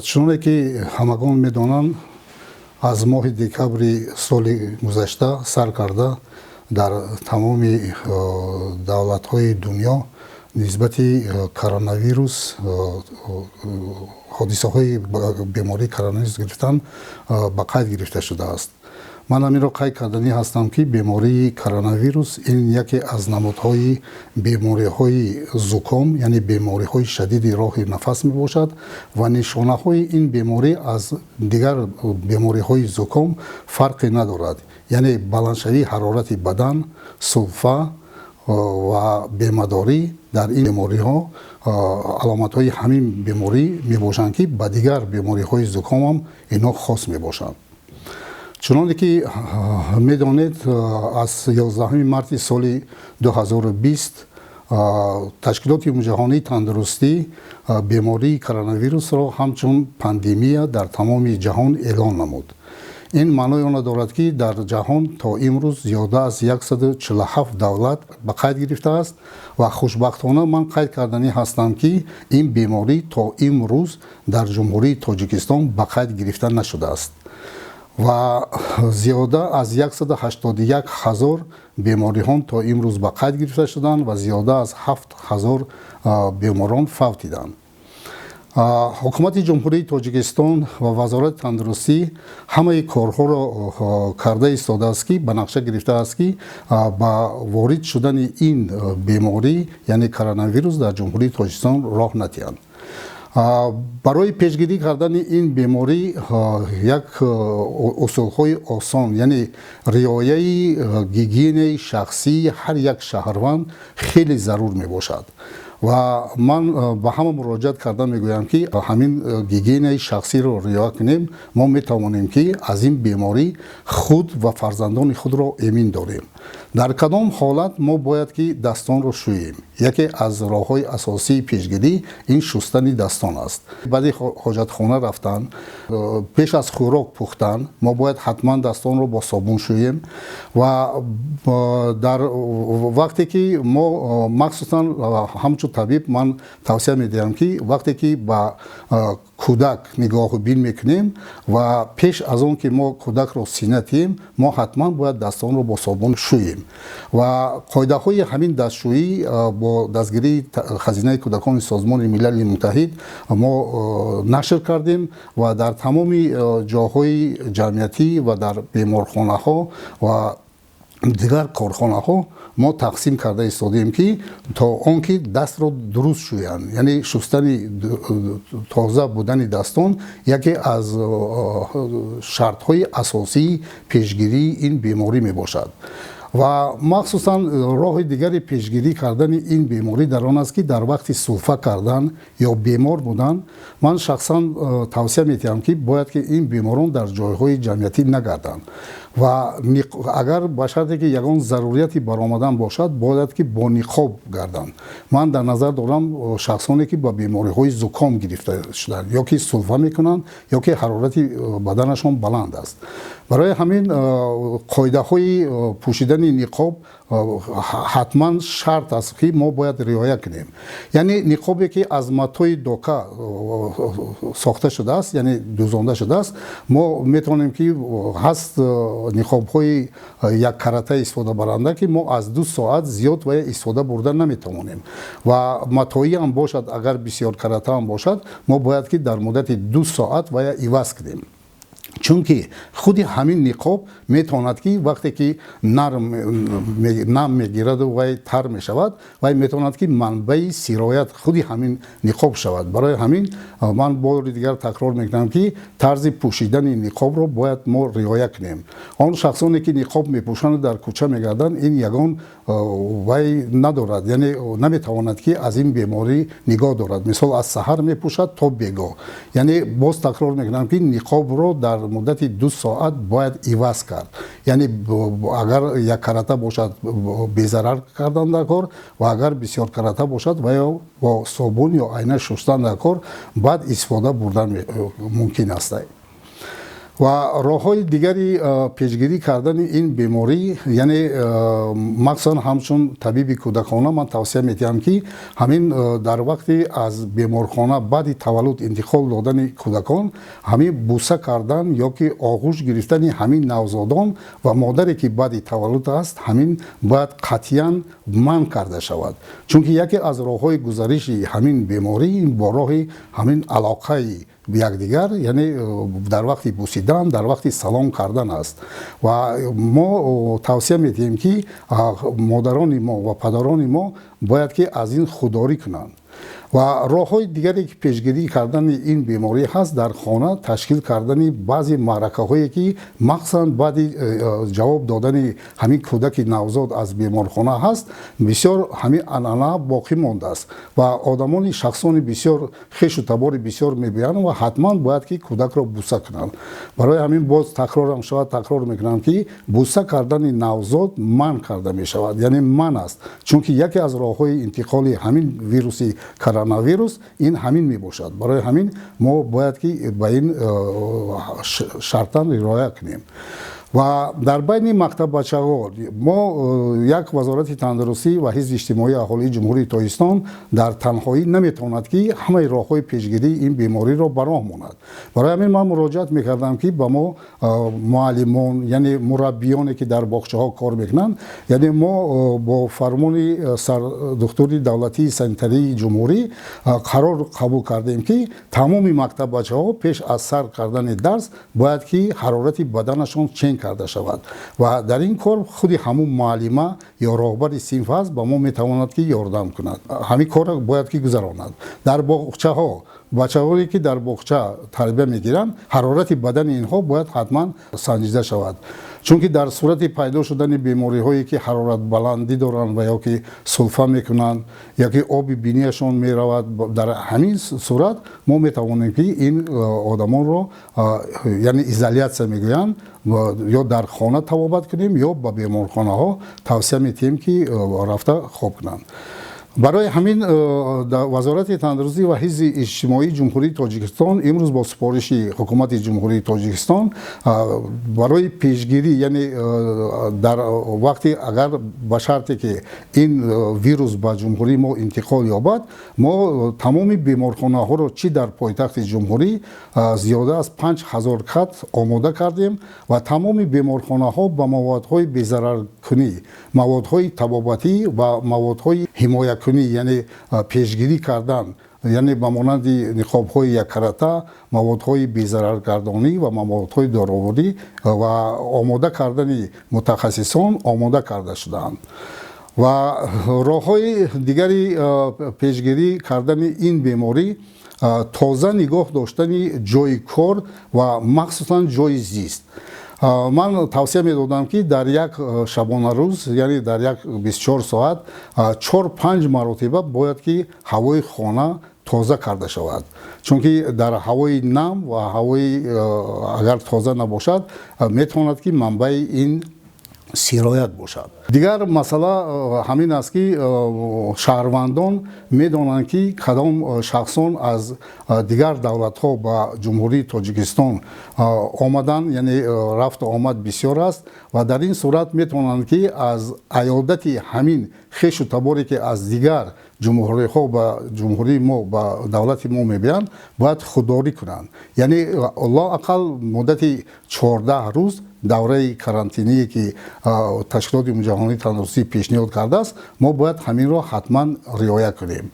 Чуноне ки ҳамагон медонанд, аз моҳи декабри соли гузашта сар карда дар тамоми давлатҳои дунё нисбати коронавирус ҳодисаҳои бемории коронавирус гирифтан ба қайд гирифта шудааст. Ман ҳаминро қайд карданӣ ҳастам, ки бемории коронавирус ин яке аз намудҳои бемориҳои зуком, яъне бемориҳои шадиди роҳи нафас мебошад ва нишонаҳои ин беморӣ аз дигар бемориҳои зуком фарқе надорад, яъне баландшавии ҳарорати бадан, сулфа ва бемадорӣ дар ин бемориҳо аломатҳои ҳамин беморӣ мебошанд, ки ба дигар бемориҳои зуком ҳам инҳо хос мебошанд. Чуноне ки медонед, аз 11 марти соли 2020 Ташкилоти Умумиҷаҳонии тандурустӣ бемории коронавирусро ҳамчун пандемия дар тамоми ҷаҳон эълон намуд. Ин маънои онро дорад, ки дар ҷаҳон то имрӯз зиёда аз 147 давлат ба қайд гирифтааст ва хушбахтона ман қайд карданӣ ҳастам, ки ин беморӣ то имрӯз дар Ҷумҳурии Тоҷикистон ба қайд гирифта нашудааст ва зиёда аз 181 ҳазор бемориҳон то имрӯз ба қайд гирифта шуданд ва зиёда аз 7000 беморон фавтиданд. Ҳукумати Ҷумҳурии Тоҷикистон ва Вазорати тандурустӣ ҳамаи корҳоро карда истодааст, ки ба нақша гирифтааст, ки ба ворид шудани ин беморӣ, яъне коронавирус, дар Ҷумҳурии Тоҷикистон роҳ надиҳанд. Барои пешгирӣ кардани ин беморӣ як усулҳои осон, яъне риояи гигиенаи шахсии ҳар як шаҳрванд хеле зарур мебошад. Ва ман ба ҳама муроҷиат карда мегӯям, ки ҳамин гигиенаи шахсиро риоя кунем, мо метавонем, ки аз ин беморӣ худ ва фарзандони худро эмин дорем. Дар кадом ҳолат мо бояд ки дастонро шӯем? Яке аз роҳҳои асосии пешгирӣ ин шустани дастон аст. Баъди ҳоҷатхона рафтан, пеш аз хӯрок пухтан мо бояд ҳатман дастонро бо собун шӯем. Ва дар вақте ки мо, махсусан ҳамчун табиб ман тавсия медиҳам, ки вақте ки ба кӯдак нигоҳу бин мекунем ва пеш аз он ки мо кӯдакро сина тиҳем, мо ҳатман бояд дастонро бо собун шӯем. Ва қоидаҳои ҳамин дастшӯӣ бо дастгирии Хазинаи кӯдакони Созмони Милали Муттаҳид мо нашр кардем ва дар тамоми ҷойҳои ҷамъиятӣ ва дар беморхонаҳо ва дигар корхонаҳо мо тақсим карда истодем, ки то он ки дастро дуруст шӯянд. Яъне шустани тоза будани дастон яке аз шартҳои асосии пешгирии ин беморӣ мебошад. Ва махсусан роҳи дигари пешгирӣ кардани ин беморӣ дар он аст, ки дар вақти сулфа кардан ё бемор будан ман шахсан тавсия медиҳам, ки бояд ки ин беморон дар ҷойҳои ҷамъиятӣ нагарданд ва агар ба шарте ки ягон зарурияти баромадан бошад, бояд ки бо ниқоб гарданд. Ман дар назар дорам шахсоне, ки ба бемориҳои зуком гирифта шуданд ё ки сулфа мекунанд, ё ки ҳарорати баданашон баланд аст. Барои ҳамин қоидаҳои пӯшидани ниқоб ҳатман шарт аст, ки мо бояд риоя кунем. Яъне ниқобе, ки аз матои дока сохта шудааст, яъне дӯзонда шудааст, мо метавонем, ки ҳаст ниқобҳои яккарата истифодабаранда, ки мо аз 2 соат зиёд ва истифода бурда наметавонем. Ва матоӣ ҳам бошад, агар бисёркарата ҳам бошад, мо бояд ки дар муддати 2 соат вая иваз кунем, чунки худи ҳамин ниқоб метавонад, ки вақте ки нарм нам мегираду вай тар мешавад, вай метавонад, ки манбаи сироят худи ҳамин ниқоб шавад. Барои ҳамин ман бори дигар такрор мекунам, ки тарзи пӯшидани ниқобро бояд мо риоя кунем. Он шахсоне, ки ниқоб мепӯшанду дар кӯча мегарданд, ин ягон вай надорад, яъне наметавонад, ки аз ин беморӣ нигоҳ дорад. Мисол, аз саҳар мепӯшад то бегоҳ. Яъне боз такрор мекунам, ки ниқобро дар муддати 2 соат бояд иваз кард, яъне агар яккарата бошад, безарар кардан дар кор ва агар бисёркарата бошад, ва ё бо собун ё айна шустан дар кор, баъд истифода бурдан мумкин аст. Ва роҳҳои дигари пешгирӣ кардани ин беморӣ, яъне махсусан ҳамчун табиби кӯдакона ман тавсия медиҳам, ки ҳамин дар вақти аз беморхона баъди таваллуд интиқол додани кӯдакон, ҳамин буса кардан ё ки оғӯш гирифтани ҳамин навзодон ва модаре, ки баъди таваллуд аст, ҳамин бояд қатъиян манъ карда шавад, чунки яке аз роҳҳои гузариши ҳамин беморӣ бо роҳи ҳамин алоқаи якдигар, яъне дар вақти бусидан, дар вақти салом кардан аст. Ва мо тавсия медиҳем, ки модарони мо ва падарони мо бояд ки аз ин худдорӣ кунанд. Ва роҳҳои дигаре, ки пешгирӣ кардани ин беморӣ ҳаст, дар хона ташкил кардани баъзе маъракаҳое, ки махсусан баъди ҷавоб додани ҳамин кӯдаки навзод аз беморхона ҳаст. Бисёр ҳамин анъана боқӣ мондааст ва одамони шахсони бисёр, хешу табори бисёр мебиёянд ва ҳатман бояд ки кӯдакро буса кунанд. Барои ҳамин боз такрорам шавад, такрор мекунам, ки буса кардани навзод манъ карда мешавад, яъне манъ аст, чунки яке аз роҳҳои интиқоли ҳамин вируси коронавирус ин ҳамин мебошад. Барои ҳамин мо бояд ки ба ин шартан риоя кунем. Ва дар байни мактаббачаҳо мо як Вазорати тандурустӣ ва ҳифзи иҷтимоии аҳолии Ҷумҳурии Тоҷикистон дар танҳоӣ наметавонад, ки ҳамаи роҳҳои пешгирии ин бемориро ба роҳ монад. Барои ҳамин ман муроҷиат мекардам, ки ба мо муаллимон, яъне мураббиёне, ки дар боғчаҳо кор мекунанд, яъне мо бо фармони сардухтури давлатии санитарии ҷумҳурӣ қарор қабул кардем, ки тамоми мактаббачаҳо пеш аз сар кардани дарс бояд ки ҳарорати баданашон чен карда шавад. Ва дар ин кор худи ҳамун муаллима ё роҳбари синф аст, ба мо метавонад, ки ёрдам кунад. Ҳамин корро бояд ки гузаронад. Дар боғчаҳо бачаҳое, ки дар боғча тарбия мегиранд, ҳарорати бадани инҳо бояд ҳатман санҷида шавад, чунки дар сурати пайдо шудани бемориҳое, ки ҳароратбаландӣ доранд ва ё ки сулфа мекунанд, ё ки оби бинияшон меравад, дар ҳамин сурат мо метавонем, ки ин одамонро, яъне изолятсия мегӯянд, ё дар хона табобат кунем, ё ба беморхонаҳо тавсия медиҳем, ки рафта хоб кунанд. Барои ҳамин Вазорати тандурустӣ ва ҳифзи иҷтимоии Ҷумҳурии Тоҷикистон имрӯз бо супориши Ҳукумати Ҷумҳурии Тоҷикистон барои пешгирӣ, яъне дар вақте агар ба шарте ки ин вирус ба ҷумҳурии мо интиқол ёбад, мо тамоми беморхонаҳоро, чӣ дар пойтахти ҷумҳурӣ зиёда аз 5000 кат омода кардем ва тамоми беморхонаҳо ба маводҳои безараркунӣ, маводҳои табобатӣ ва маводҳои ҳимоякунӣ, яъне пешгирӣ кардан, яъне ба монанди ниқобҳои яккарата, маводҳои безараргардонӣ ва маводҳои доруворӣ ва омода кардани мутахассисон омода карда шудаанд. Ва роҳҳои дигари пешгирӣ кардани ин беморӣ тоза нигоҳ доштани ҷойи кор ва махсусан ҷойи зист. Ман тавсия медодам, ки дар як шабонарӯз, яъне дар як 24 соат чор панҷ маротиба бояд ки ҳавои хона тоза карда шавад, чунки дар ҳавои нам ва ҳавои агар тоза набошад, метавонад, ки манбаи ин сироят бошад. Дигар масъала ҳамин аст, ки шаҳрвандон медонанд, ки кадом шахсон аз дигар давлатҳо ба Ҷумҳурии Тоҷикистон омаданд, яъне рафту омад бисёр аст ва дар ин сурат метавонанд, ки аз аёдати ҳамин хешу таборе, ки аз дигар ҷумҳуриҳо ба ҷумҳурии мо, ба давлати мо мебиёянд, бояд худдорӣ кунанд, яъне лоақал муддати 14 рӯз давраи карантиние, ки Ташкилоти Ҷаҳонии тандурустӣ пешниҳод кардааст, мо бояд ҳаминро ҳатман риоя кунем.